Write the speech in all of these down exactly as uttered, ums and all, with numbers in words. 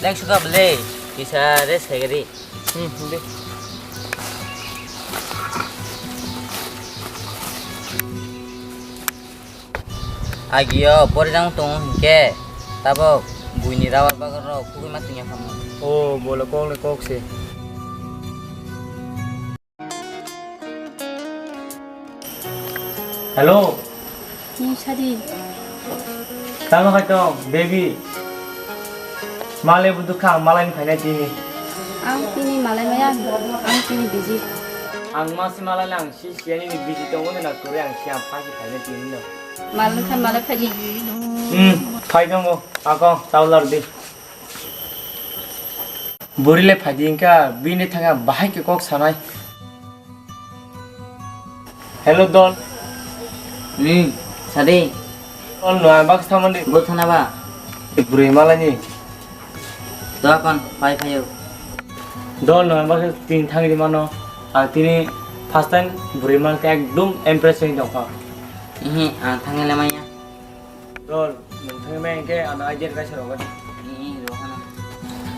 Thanks suka bele, kisa rest khaigari. Hmm, de. Agio porijang tongo hinkhe tabok buini rubber bagan rok kugui ma tongya khamu. O bole kok le kok se. Hello. Ni sadi. Tamo khaito baby. Male budu kha malai ni phainai tini. Ang tini malai maya, ang tini busy. Ang masi malai nang. Si siani ni busy tongo na kore ang siya phai si phaina tini no. Malung khan malai phaji. Hmm, phai tongo. Ako, taular di. Buri le phaidi inka, bini thanga bahai ke kok sanai. Hello, Dol. Hmm, sadi. Dol, no, ang bak thamandi. Bo thana ba? Buri malai ni. Doa kon, pai phaio. Dol no, emang tin thangwi di mano. Ang tini first time buri mal te ekdom impress wngwi tongkha. Ihi, ang thangwi le manya. Dol, nwng thangwi maya hwnkhe ano idea kaisa rwgwi. Ihi, rw hano.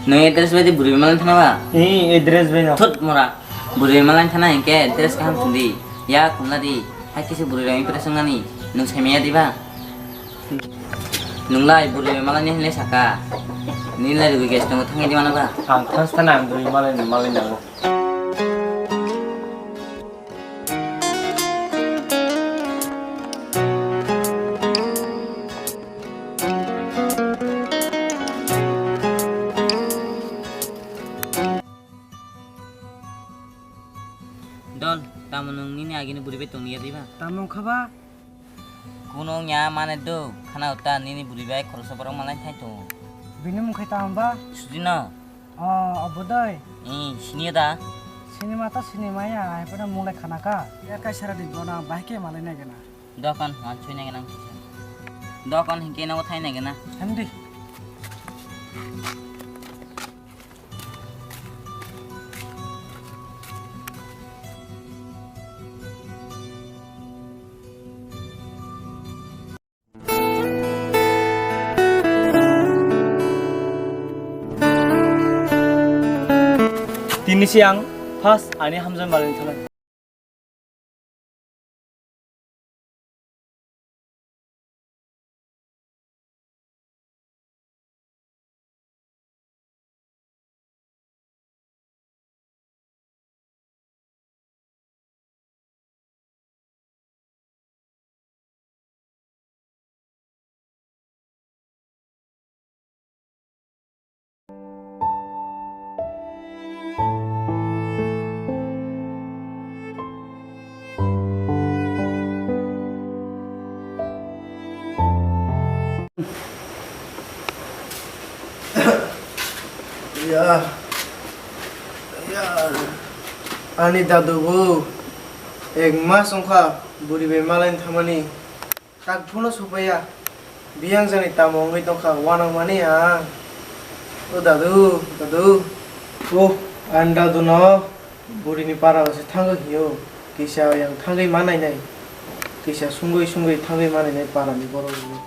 Nwng address bai di buri mal thana ba? Ihi, address bai no. Thut mora. Buri mal thana hwnkhe address kaham sung di. Ya, khumla di. Hai kisi buri rok impress wngnani. Nwng sai maya di ba? Nunglai bwrwi malani hinlai saka. Nilai rwgwi gas tongo thangwi di mano ba? Ang thang sana ang bwrwi malai ni malai nango. Dol, tamo nwng nini agini bwrwi bai tongya di ba? Tamo wngkha ba? Kuno wngya mane do, khana uta nini bwrwi bai khoroksa borok malai thai tongo. Bini mung khai tamo ba? Sudino. O, obo doi. Ee, siniya da? Sinima to sinimaya, hai phano mung lai khana ka. Ya kaisa radi bono bahai khe malai nai gana. Dokan, wansui nai gana. Dokan hinkhe nogo thai nai gana. Hamdi. Tini si ang first ani hamjak malai thangna. Ya. Ya. Ani dadu bo ek mas wngkha buri bai malai thangmani. Tak phano sopaiya. Biyang jani tamo wngwi tongkha, wanang mani ang. O dadu, dadu. O, ang dadu no burini para o se thangwi hino. Kisa yang thangwi manainai. Kisa sungwi sungwi thangwi manainai para ni borok rok.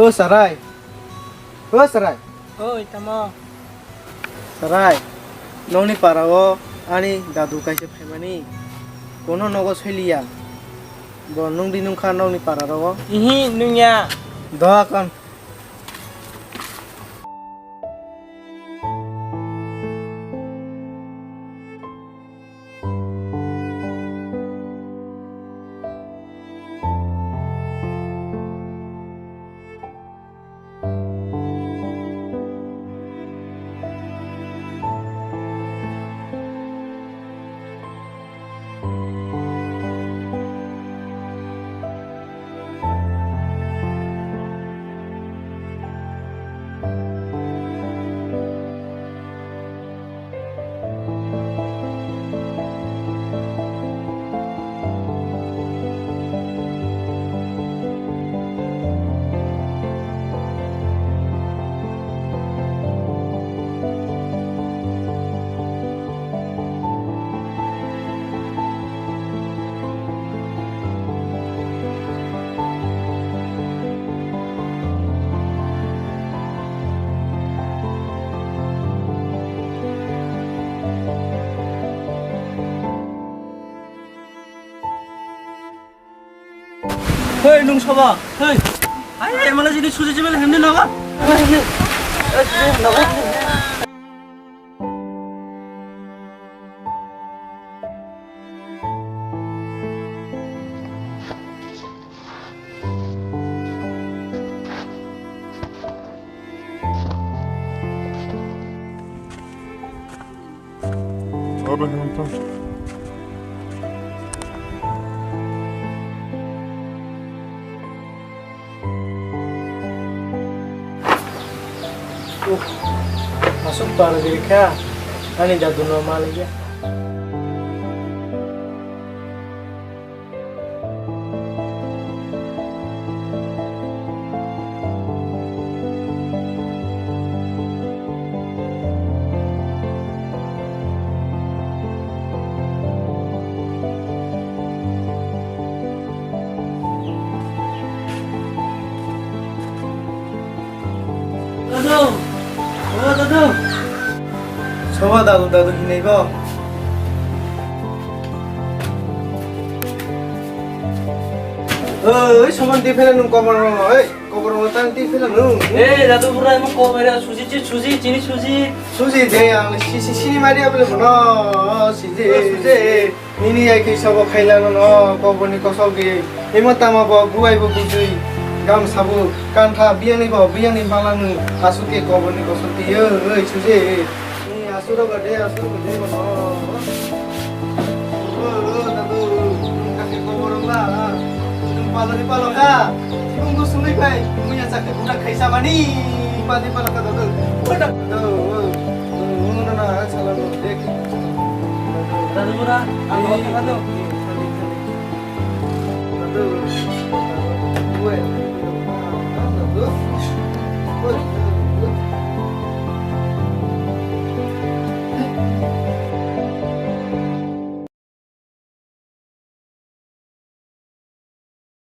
O Sarai, o Sarai. Oi, tamo. Sarai, nokni para o ani dadu kaisa phaimani. Kono nogo soiliya. Bo nung di nungkha nokni para rogo. Ihi, nungya. Doa kon. Hei, nung soba, hei. Ai, ai, mala jini suji jibel hemni nogo. Ora hempa. Aswk par giri kha, ani dadu no malik ya. Dadu! O dadu! Soba dadu, dadu hinai bo. Oi, soman di phela nung kobor rong, oi, kobor rong tang di phela nung. Eh, dadu bura, emo kobor ya, suji chi, suji, chini suji. Suji de, ang si, si, sini mari abele bono, si je. Suji. Nini ai khe sabo khailano no, koboni kosok di. Imo tama bo buai bo bujui. Gam sabu kantha biyani bo biyani malanu. Aswk khe koboni kosok di, oi, suje. Ni asuro ba de, asuro ba de bono. O, o, dadu, nung kake kobor wngla. Nung palani palo kha. Nung bo sumui phai. Muya chakri budak khaisa mani. Padi palo kha dadu. Budak. Dadu, o, o, o, no, no, no, sala no, dek. Dadu bura, ang kau tengah tu. Dadu.